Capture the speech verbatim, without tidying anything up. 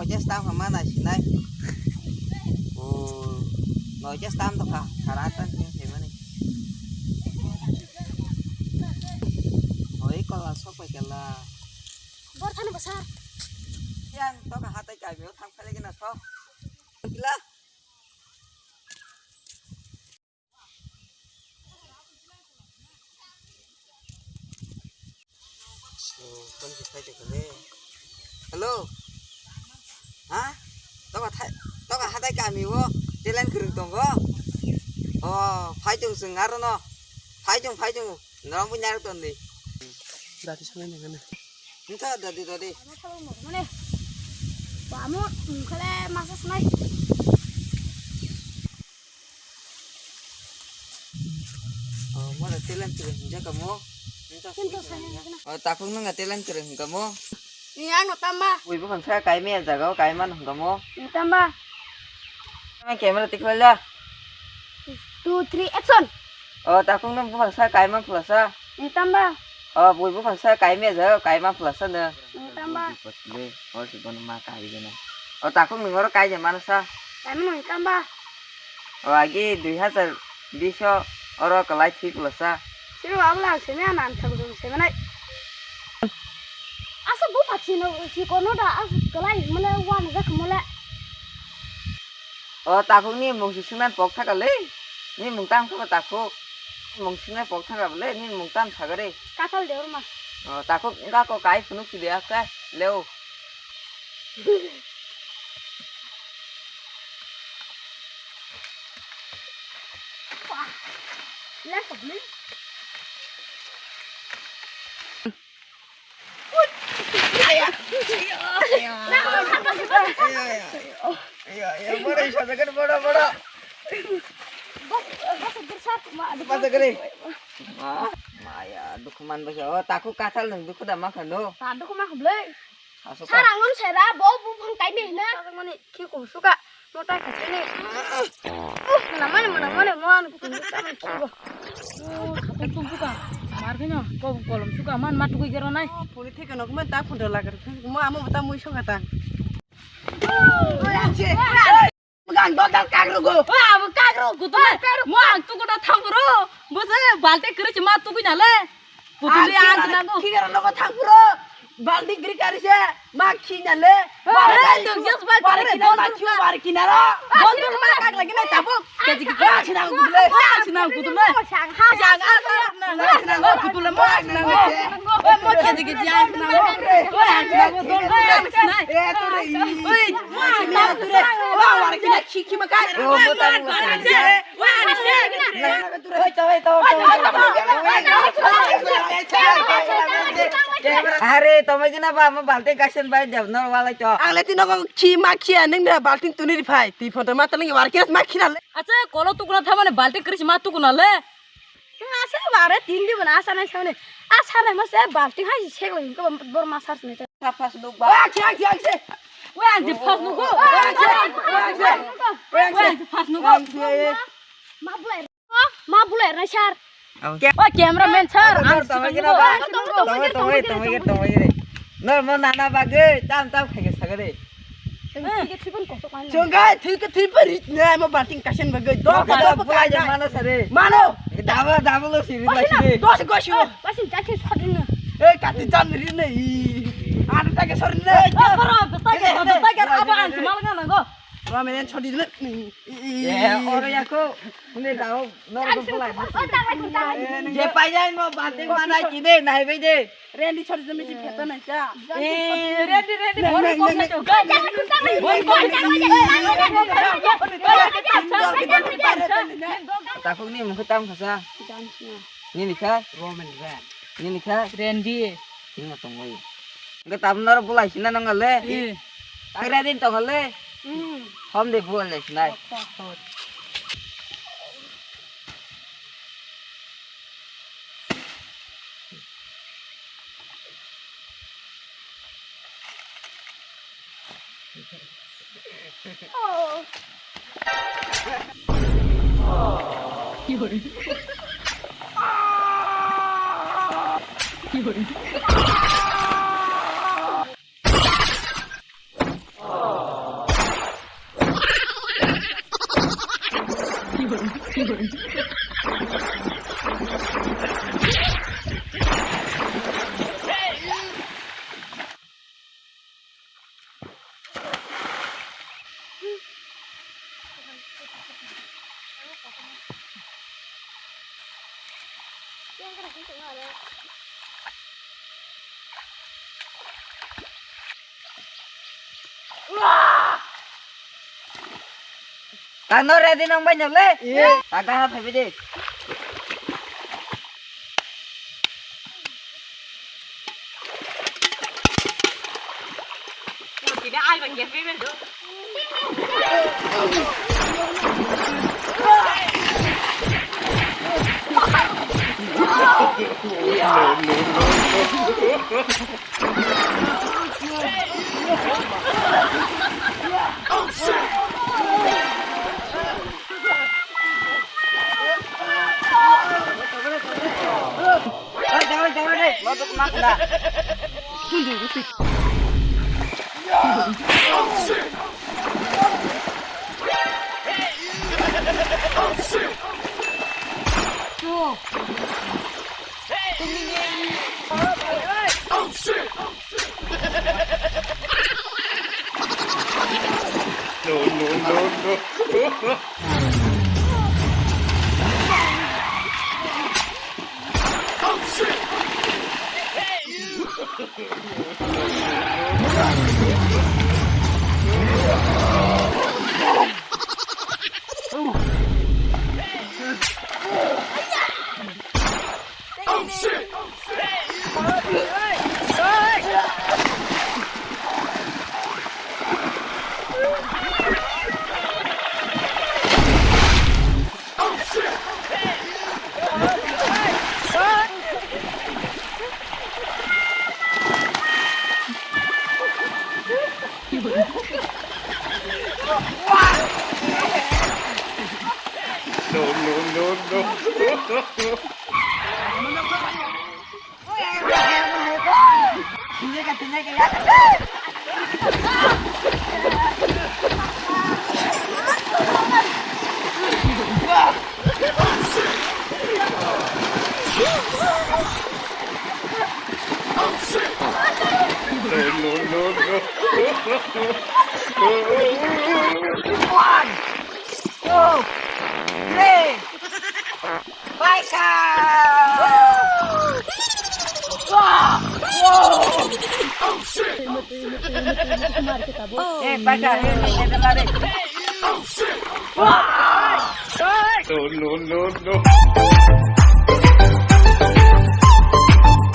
Noija stam hama nai sinai. O, noija stam to kha, sara atan sini semani. Oi, kola sok pai kala. Bor thani basar. Yang to ka hatai kai meo thang phale gina so. Gila. Hello. Ha? Toka thai, toka hatai kami o talent kwrwng tongo. O, phai tong chwng aro no. Phai tong, phai tong. Norok bo nyarwk ton di. Dadi sanai nang na. Wngkha dadi, dadi. Mane, bamu, wngkhale masa sanai. Oh, mora talent kwrwng hinjak kamo. Kintu saya kena. Oh, takhuk nung talent kwrwng hinjak kamo. Ni ano tamba. Bui buphang sa kai me jaga o kai man hinjak kamo. Ni tamba. Tama camera tikhlai la. Two, three, action. Oh, takhuk nung buphang sa kai man phlasa. Ni tamba. O bui buphang sa kai me ja, kai ma phlasa no. Ni tamba. Bui pot le, o si bono ma kai gana. O takhuk nung oro kai je mano sa. Kai mano ni tamba. O agi dui hazar bish o oro kalai thwi phlasa. Siro abla se me anan thang dum se manai. Asa bu patsi no si kono da as kalai mole wan jak mole. O takhuk ni mung si sungnan pok thaka le. Ni mung tam kha takhuk. Mung sungnan pok thaka le, ni mung tam sagare. Kathal de orma. O takhuk ga ko kai phunuk si de aka leo. Left of me. Maya, dukhu man basa. O, takhuk kathal nung dukhu da ma khano. Ta dukhu ma khablai. Asuk ka. Sarang non sera bo buphang kai me hina. Mani khi kum suka. Mota khachi ni. Mona mani, mona mani, mona kum suka mani khi bo. Tum suka. Mar khino ko kolom suka man ma tugui gero nai. Puri thik no kuma ta phun lagar. Mo amo ta mui suka ta. Gang dodal kagrugo. Abo kagrugo to. Mo ang tuku da thang bro. Bo se balte kri ma tugui na le. Putuli ang nango. Kigara nogo thang bro. Baldi gri kari se. Ma khina le. Bare to just ba bare kina ma khiu bare kina ro. Bondul ma kak lagi na tabuk. Keji keji. Ang sinang kutule. Ang sinang kutule. Sang ha. Sang ha. Kutule mo sinang. Mo keji keji ang sinang. Mo ang sinang. Dondul ang sinang. Eh to re. Oi. Mo ang sinang kutule. Mo ang kina khi khi ma kai. Oh, mo ta mo. Are, tomai gina ba, mo balti kaisen bai jab nor walai to. Ang le tino ko khi ma khia ning da balti tuni ri phai. Ti photo ma tani war kira ma khina le. Acha, kolo tukuna thamane balti kris ma tukuna le. Asa bare tin di bana asa nai sane. Asa nai ma se balti hai se ko ko bor ma sar sene. Sapas nuk ba. Wa khia khia se. Wa ang je pas nuk. Wa ang je pas nuk. Ma bulai. Ma bulai rai sar. O cameraman sir, ang tongwi gina ba. Tongwi, tongwi, tongwi, tongwi. Nor mo nana bagwi tam tam khaike sagade. Chungai thik thik pari na mo bating kasen bagwi. Dok dok dok buai mana sare. Mano. Daba daba lo siri la siri. Dos go shu. Basin jaise sodin. Eh kati jam ri na i. Ada ta ke sori na. Eh koro ta ke ta ke aba ang mal ngana go. Wa menen sodin na. Eh oro yako. Hune dao. Nor ko pulai. Je paijai mo bating mana kide nai bai de. Rendi chori jami ji pheta nai cha. Eh, rendi, rendi, bori bori na chau. Bori bori. Takhuk ni mukhe tam khasa. Ni ni kha? Roman Ren. Ni ni kha? Rendi. Ni ma tongoi. Nge tam nor bulai sina nang le. Eh. Tang rendi tong le. Hmm. Hom de bulai sinai. Tangno ready nang bai nyole? Iya. Tang tang phai bidi. Tidak ai bang ya bebe do. No, no, no, no. No, no, no, no. No, no, no, no. One, two, three. Baika! Wow! Wow! Eh, baika, eh, eh, eh, eh, eh. No, no, no, no.